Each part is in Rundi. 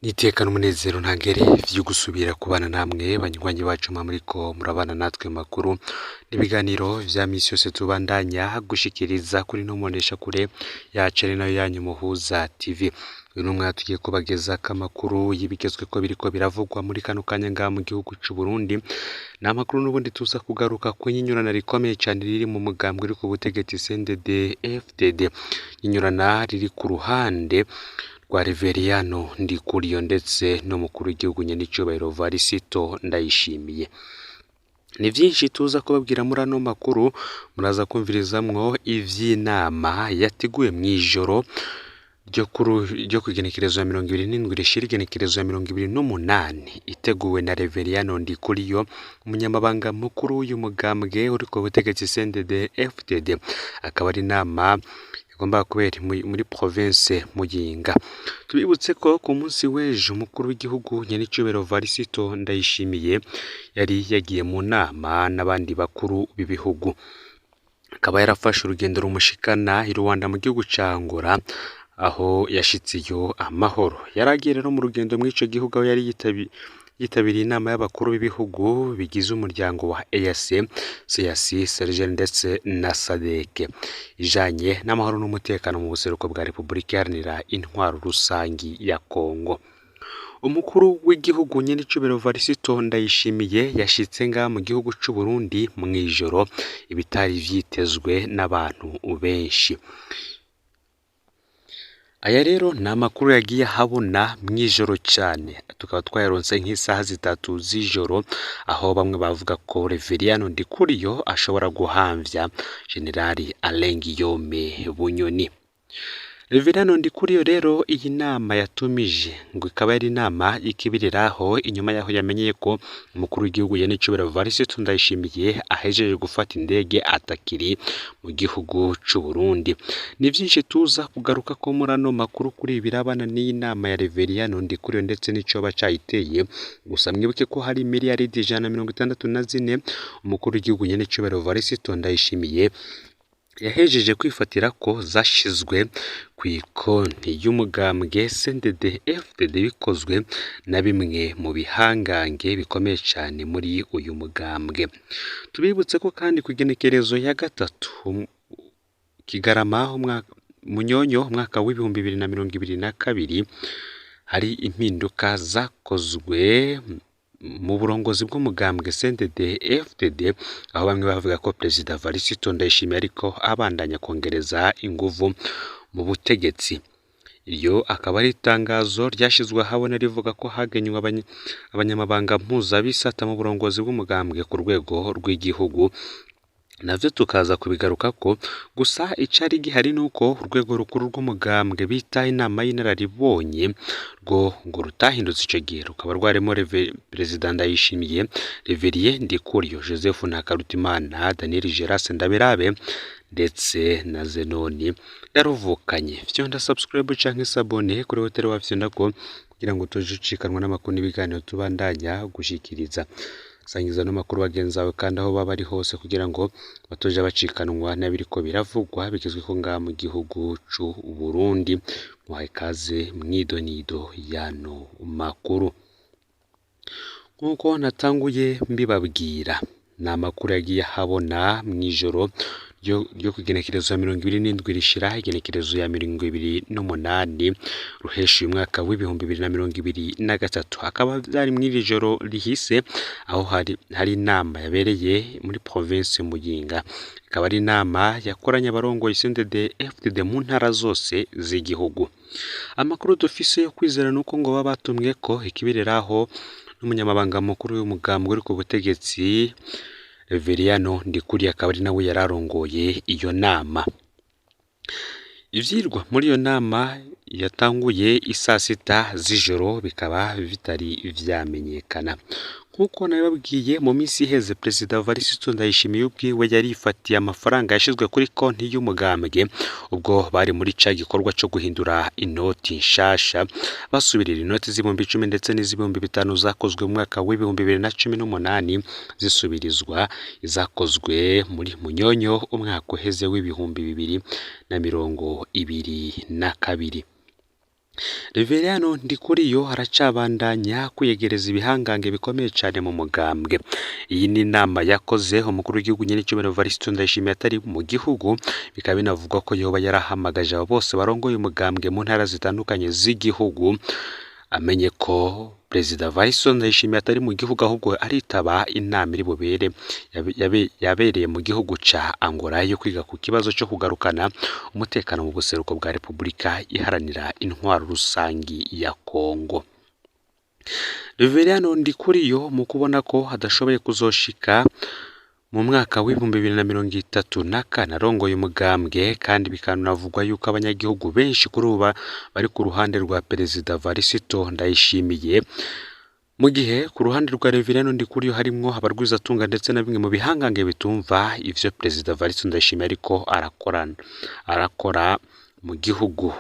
N'iteka n'umunezero ntangere vyo gusubira kubana namwe banywanyi bacu mwa muriko murabana natwe makuru n'ibiganiro vya misi yose tubandanya gushikiriza kuri ino mboneshakure yacu ari nayo yanyu Muhuza TV. Uyu n'umwanya tugiye kubagezako amakuru y'ibigezweko biriko biravugwa muri kano kanya ngaha mu gihugu c'u Burundi. Ni amakuru n'ubundi tuza kugaruka ku nyinyurana rikomeye cane riri mu mugambwe uri ku butegetsi CNDD FDD. Inyurana riri ku ruhande rwa Reveriyano Ndikuriyo ndetse n'umukuru w'igihugu nyenicubahiro Varisito Ndayishimiye. Ni vyinshi tuza kubabwira muri ano makuru, muraza kumvirizamwo ivy'inama yateguwe mw'ijoro ryo kw'igenekerezo ya 27 rishira igenekerezo ya 28, iteguwe na Reveriyano Ndikuriyo, umunyamabanga mukuru w'uyu mugambwe uri ku butegetsi CNDD FDD. Akaba ari inama igomba kubera muri province Muyinga. Tubibutse ko ku munsi w'ejo umukuru w'igihugu nyenicubahiro Varisito Ndayishimiye yari yagiye mu nama n'abandi bakuru b'ibihugu. Akaba yarafashe urugendo rumushikana i Rwanda mu gihugu ca Angola, aho yashitseyo amahoro. Yaragiye rero mu rugendo mw'ico gihugu aho yari yitabiriye inama y'abakuru b'ibihugu bigize umuryango wa EAC, CAC, Sergel ndetse na SADC, ijanye n'amahoro n'umutekano mu buseruko bwa Repubulika Iharanira Intwaro Rusangi ya Kongo. Umukuru w'igihugu nyenicubahiro Varisito Ndayishimiye yashitse ngaha mu gihugu c'u Burundi mw'ijoro, ibitari vyitezwe n'abantu benshi. Aya rero ni amakuru yagiye ahabona mw'ijoro cane, tukaba twayaronse nk'isaha 3 z'ijoro, aho bamwe bavuga ko Reveriyano Ndikuriyo ashobora guhamvya Generali Alain Guillaume Bunyoni. Reveriyano Ndikuriyo rero iyi nama yatumije ngo ikaba yari inama y'ikibiriraho inyuma yaho yamenyeye ko umukuru w'igihugu nyenicubahiro Varisito Ndayishimiye ahejeje gufata indege atakiri mu gihugu c'u Burundi. Ni vyinshi tuza kugaruka ko muri ano makuru kuri ibi birabana n'iyi nama ya Reveriyano Ndikuriyo ndetse n'icoba cayiteye. Gusa mwibuke ko hari miliyaridi 164 umukuru w'igihugu nyenicubahiro Varisito Ndayishimiye yahejeje kwifatira ko zashizwe kw'ikonti y'umugambwe CNDD FDD bikozwe na bimwe mu bihangange bikomeye cane muri uyu mugambwe. Tubibutse ko kandi kw'igenekerezo ya 3 Kigarama Munyonyo umwaka w'2022 hari impinduka zakozwe mu burongozi bw'umugambwe CNDD FDD, aho bamwe bavuga ko Perezida Varisito Ndayishimiye ariko abandanya kongereza inguvu mu butegetsi. Iryo akaba ari itangazo ryashizwe ahabona rivuga ko hagenywe abanyamabanga mpuzabisata mu burongozi bw'umugambwe ku rwego rw'igihugu. Navyo tukaza kubigarukako, gusa icari gihari nuko urwego rukuru rw'umugambwe bita inama y'inararibonye rwo ngo rutahindutse ico gihe, rukaba rwarimo Perezida Ndayishimiye, Reverien Ndikuriyo, Joseph Ntakarutimana, Daniel Gerase Ndabirabe ndetse na Zenoni Yaruvukanye. Fyonda subscribe canke s'abonner kuri hoteli wafyondako kugira ngo tuje ucikanwa n'amakuru n'ibiganiro tubandanya gushikiriza. Sangiza no makuru bagenzi bawe kandi aho baba bari hose kugira ngo batoje bacikanwa n'abiriko biravugwa bigezweko ngaha mu gihugu c'u Burundi. Muhaye ikaze mw'idonido y'ano makuru. Nk'uko natanguye mbibabwira, ni amakuru yagiye ahabona mw'ijoro ryo kw'igenekerezo ya 27 rishira igenekerezo ya 28 ruhesha uyu mwaka w'2023. Akaba vyari mw'iri joro rihise aho hari inama yabereye muri province Muyinga. Ikaba ari inama yakoranye abarongoye CNDD FDD mu ntara zose z'igihugu. Amakuru dufise yo kwizera nuko ngo baba batumwe ko ikibiriraho n'umunyamabanga mukuru w'umugambwe uri ku butegetsi Reveriyano Ndikuriyo, akaba ari nawe yararongoye iyo nama. Ivyirwa muri iyo nama yatanguye isaa 6 z'ijoro bikaba bitari vyamenyekana. Nk'uko nabibabwiye mu minsi iheze, Perezida Varisito Ndayishimiye ubwiwe yarifatiye amafaranga yashizwe kuri konti y'umugambwe ubwo bari muri ca gikorwa co guhindura inoti nshasha, basubirira inoti z'10,000 ndetse n'iz'ibihumbi 5 zakozwe mu mwaka w'2018 zisubirizwa izakozwe muri Munyonyo umwaka uheze w'2022. Reveriyano Ndikuriyo aracabandanya kwiyegereza ibihangange bikomeye cane mu mugambwe. Iyi ni inama yakoze umukuru w'igihugu nyenicubahiro Evariste Ndayishimiye atari mu gihugu, bikaba binavugwa ko yoba yarahamagaje abo bose barongoye umugambwe mu ntara zitandukanye z'igihugu, amenye ko Perezida Evariste Ndayishimiye atari mu gihugu ahubwo aritaba inama iri bubere yabereye mu gihugu ca Angola yo kwiga ku kibazo co kugarukana umutekano mu buseruko bwa Repubulika Iharanira Intwaro Rusangi ya Kongo. Reveriyano Ndikuriyo mu kubona ko adashoboye kuzoshika mu mwaka w'2034 arongoye umugambwe, kandi bikanavugwa yuko abanyagihugu benshi kuri ubu bari ku ruhande rwa Perezida Evariste Ndayishimiye, mu gihe ku ruhande rwa Reveriyano Ndikuriyo harimwo abarwizatunga ndetse na bimwe mu bihangange bitumva ivyo Perezida Evariste Ndayishimiye ariko arakora mu gihugu.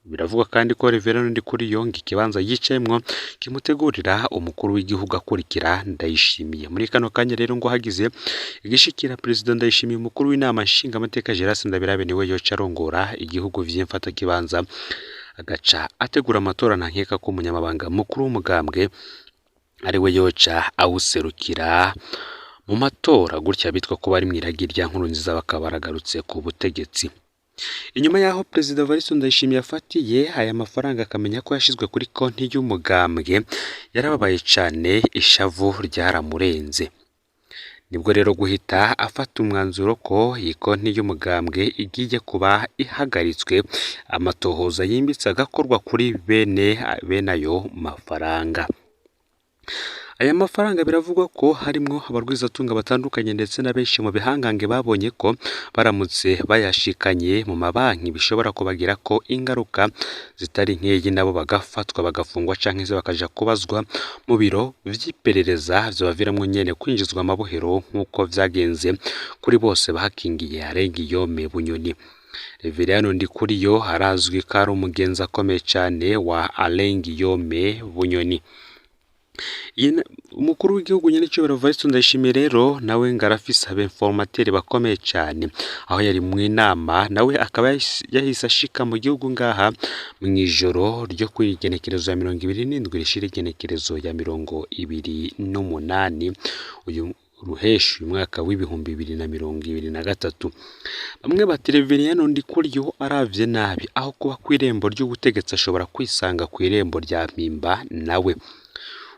Biravugwa kandi ko Reveriyano Ndikuriyo ngo ikibanza yicayemwo kimutegurira umukuru w'igihugu akurikira Ndayishimiye. Muri kano kanya rero ngo hagize igishikira Perezida Ndayishimiye, umukuru w'inama nshingamateka Gerase Ndabirabe niwe yoca arongora igihugu vy'imfatakibanza, agaca ategura amatora nta nkeka ko umunyamabanga mukuru w'umugambwe ariwe yoca awuserukira mu matora, gutya bitwa ko bari mw'iragi rya Nkurunziza bakaba baragarutse ku butegetsi. Inyuma y'aho Perezida Evariste Ndayishimiye afatiye aya mafaranga akamenya ko yashizwe kuri konti y'umugambwe, yarababaye cane, ishavu ryaramurenze. Nibwo rero guhita afata umwanzuro ko iyi konti y'umugambwe igiye kuba ihagaritswe, amatohoza yimbitse agakorwa kuri bene ayo mafaranga. Aya mafaranga biravugwa ko harimwo abarwizatunga batandukanye ndetse na benshi mu bihangange babonye ko baramutse bayashikanye mu mabanki bishobora kubagirako ingaruka zitari nkeyi, nabo bagafatwa bagafungwa canke se bakaja kubazwa mu biro vy'iperereza, vyobaviramwo nyene kwinjizwa amabohero nk'uko vyagenze kuri bose bahakingiye Arengiyome Bunyoni. Reveriyano Ndikuriyo arazwi ko ari umugenzi akomeye cane wa Arengiyome Bunyoni. Umukuru w'igihugu nyenicubahiro Evariste Ndayishimiye rero nawe ngo arafise abainformateri bakomeye cane, aho yari mw'inama nawe akaba yahise ashika mu gihugu ngaha mw'ijoro ryo kw'igenekerezo ya 27 rishira igenekerezo ya 28 uyu ruheshi uyu mwaka w'2023. Bamwe bati Reveriyano Ndikuriyo aravye nabi, aho kuba kw'irembo ry'ubutegetsi ashobora kwisanga kw'irembo rya Mpimba nawe.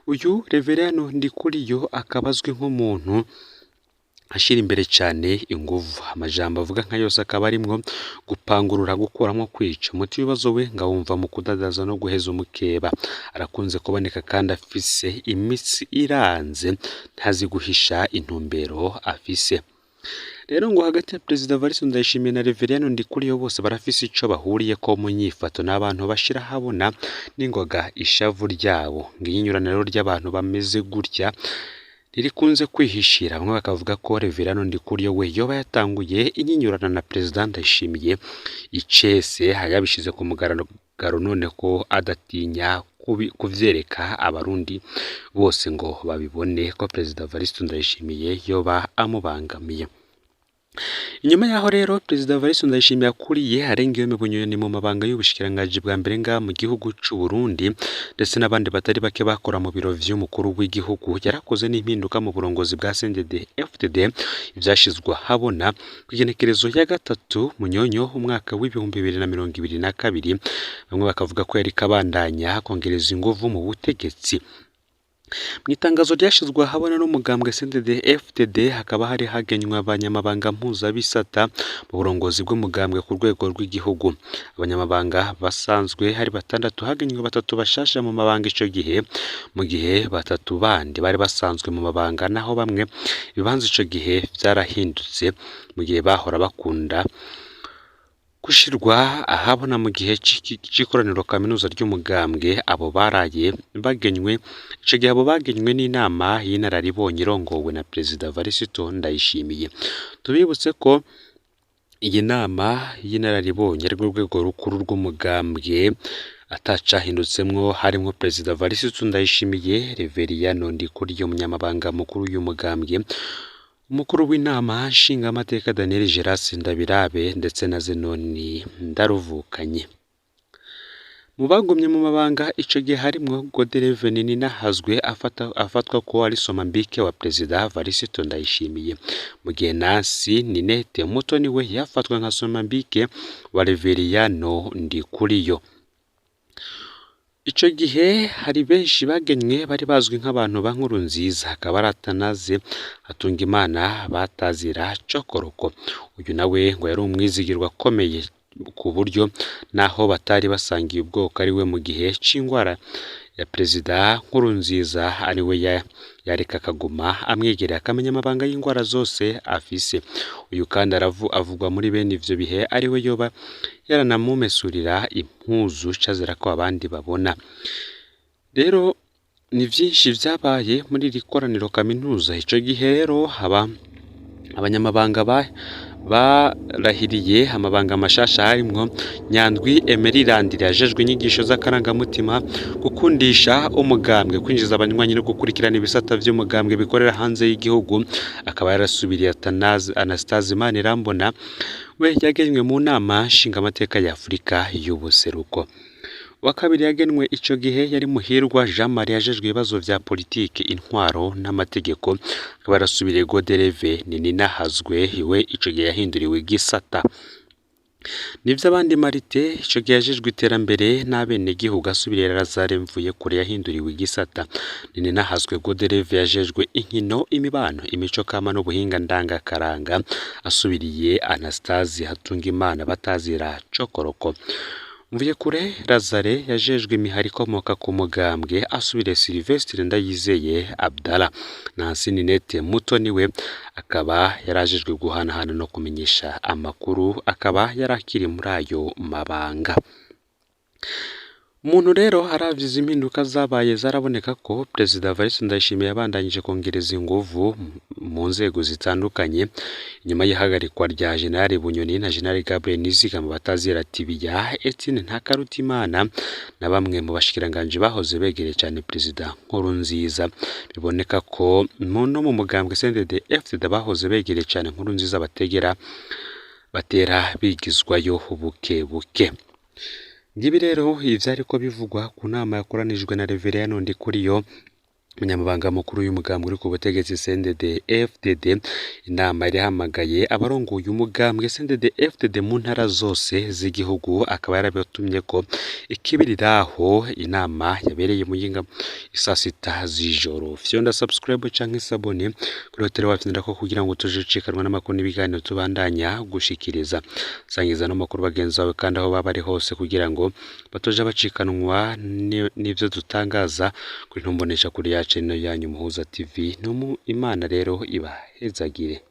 Uyu Reveriyano Ndikuriyo akaba azwi nk'umuntu ashira imbere cane inguvu, amajambo avuga nka yose akaba arimwo gupangurura, gukuramwo, kwica. Umuti w'ibibazo we ngo awumva mu kudadaza no guheza umukeba. Arakunze kuboneka kandi afise imitsi iranze, ntazi guhisha intumbero afise. Rero ngo hagati ya Perezida Evariste Ndayishimiye na Reveriyano Ndikuriyo bose barafise ico bahuriyeko mu nyifato, n'abantu bashira ahabona n'ingoga ishavu ryabo. Ngo inyinyuraniro ry'abantu bameze gutya ntirikunze kwihishira, bamwe bakavuga ko Reveriyano Ndikuriyo we yoba yatanguye inyinyurana na Perezida Ndayishimiye icese, yabishize ku mugaragaro none ko adatinya kuvyereka abarundi bose ngo babibone ko Perezida Evariste Ndayishimiye yoba amubangamiye. Inyuma y'aho rero Perezida Evariste Ndayishimiye akuriye Arengiyome Bunyoni mu mabanga y'ubushikiranganji bwa mbere ngaha mu gihugu c'u Burundi, ndetse n'abandi batari bake bakora mu biro vy'umukuru w'igihugu, yarakoze n'impinduka mu burongozi bwa CNDD FDD, ivyashizwe ahabona kw'igenekerezo ya 3 Munyonyo umwaka w'2022, bamwe bakavuga ko yariko abandanya kongereza inguvu mu butegetsi. Mw'itangazo ryashizwe ahabona n'umugambwe CNDD FDD hakaba hari hagenywe abanyamabanga mpuzabisata mu burongozi bw'umugambwe ku rwego rw'igihugu. Abanyamabanga basanzwe hari 6, hagenywe 3 bashasha mu mabanga ico gihe, mu gihe 3 bandi bari basanzwe mu mabanga, naho bamwe ibibanza ico gihe vyarahindutse mu gihe bahora bakunda gushirwa ahabona mu gihe c'ikoraniro kaminuza ry'umugambwe. Abo baraye bagenywe ico gihe, abo bagenywe n'inama y'inararibonye irongowe na Perezida Evariste Ndayishimiye. Tubibutse ko iyi nama y'inararibonye arirwo rwego rukuru rw'umugambwe atacahindutsemwo, harimwo Perezida Evariste Ndayishimiye, Reveriyano Ndikuriyo umunyamabanga mukuru w'umugambwe, umukuru w'inama nshingamateka Daniel Gerase Ndabirabe ndetse na Zenoni Ndaruvukanye. Mu bagumye mu mabanga ico gihe harimwo Godereve Nininahazwe afatwa ko ari somambike wa Perezida Varisito Ndayishimiye, mu gihe Nancy Ninete Mutoni we yafatwa nka somambike wa Reveriyano Ndikuriyo. Ico gihe hari benshi bagenywe bari bazwi nk'abantu ba Nkurunziza, hakaba ari Atanaze Hatungimana batazira Cokoroko. Uyu nawe ngo yari umwizigirwa akomeye ku buryo naho batari basangiye ubwoko ari we mu gihe c'ingwara ya Perezida Nkurunziza ari we yareka akaguma amwegereye akamenya amabanga y'ingwara zose afise. Uyu kandi avugwa muri bene ivyo bihe ari we yoba yaranamumesurira impuzu cazira ko abandi babona. Rero ni vyinshi vyabaye muri iri koraniro kaminuza. Ico gihe rero haba abanyamabanga barahiriye amabanga mashasha harimwo Nyandwi Emery Landry ajejwe inyigisho z'akarangamutima, gukundisha umugambwe, kwinjiza abanywanyi no gukurikirana ibisata vy'umugambwe bikorera hanze y'igihugu, akaba yarasubiriye Anastase Manirambona we yagenywe mu nama nshingamateka ya Afurika y'ubuseruko. Uwa kabiri yagenwe ico gihe yari Muhirwa Jean Marie ajejwe ibibazo vya politike, intwaro n'amategeko, akaba yarasubiriye Godereve Nininahazwe we ico gihe yahinduriwe igisata. Nivyabandi Marite ico gihe yajejwe iterambere n'abenegihugu asubiriye Lazare Mvuyekure yahinduriwe igisata. Nininahazwe Godereve yajejwe inkino, imibano, imico kama n'ubuhinga ndangakaranga asubiriye Anastase Hatungimana batazira Cokoroko. Mvuyekure Lazare yajejwe imihari ikomoka ku mugambwe asubiriye Sylvestre Ndayizeye Abdallah. Nancy Ninete Mutoni we akaba yarajejwe guhanahana no kumenyesha amakuru, akaba yarakiri muri ayo mabanga. Umuntu rero aravye izi mpinduka zabaye zaraboneka ko Perezida Evariste Ndayishimiye yabandanyije kongereza inguvu mu nzego zitandukanye nyuma y'ihagarikwa rya General Bunyoni na General Gabriel Nizigama batazira Tibiya, Etienne Ntakarutimana na bamwe mu bashikiranganji bahoze begereye cyane Perezida Nkurunziza. Biboneka ko no mu mugambwe CNDD-FDD bahoze begereye cyane Nkurunziza batera bigizwayo buke buke. Ngibi rero ivyariko bivugwa ku nama yakoranijwe na Reveriyano Ndikuriyo, umunyamabanga mukuru y'umugambwe uri ku butegetsi CNDD-FDD. Inama yari ihamagaye abarongoye umugambwe CNDD-FDD mu ntara zose z'igihugu, akaba yarabatumye ko ikibiriraho inama yabereye Muyinga isaa sita z'ijoro. Fyonda subscribe canke s'abonner kuri hoteli wacu kugira ngo tujucikanwa n'amakuru n'ibiganiro tubandanya gushikiriza. Sangiza n'amakuru bagenzi bawe kandi aho baba bari hose kugira ngo batoja bacikanwa n'ivyo dutangaza kuri ntumbonesha kuri yacu ino yanyu Muhuza TV. Imana rero ibahezagire.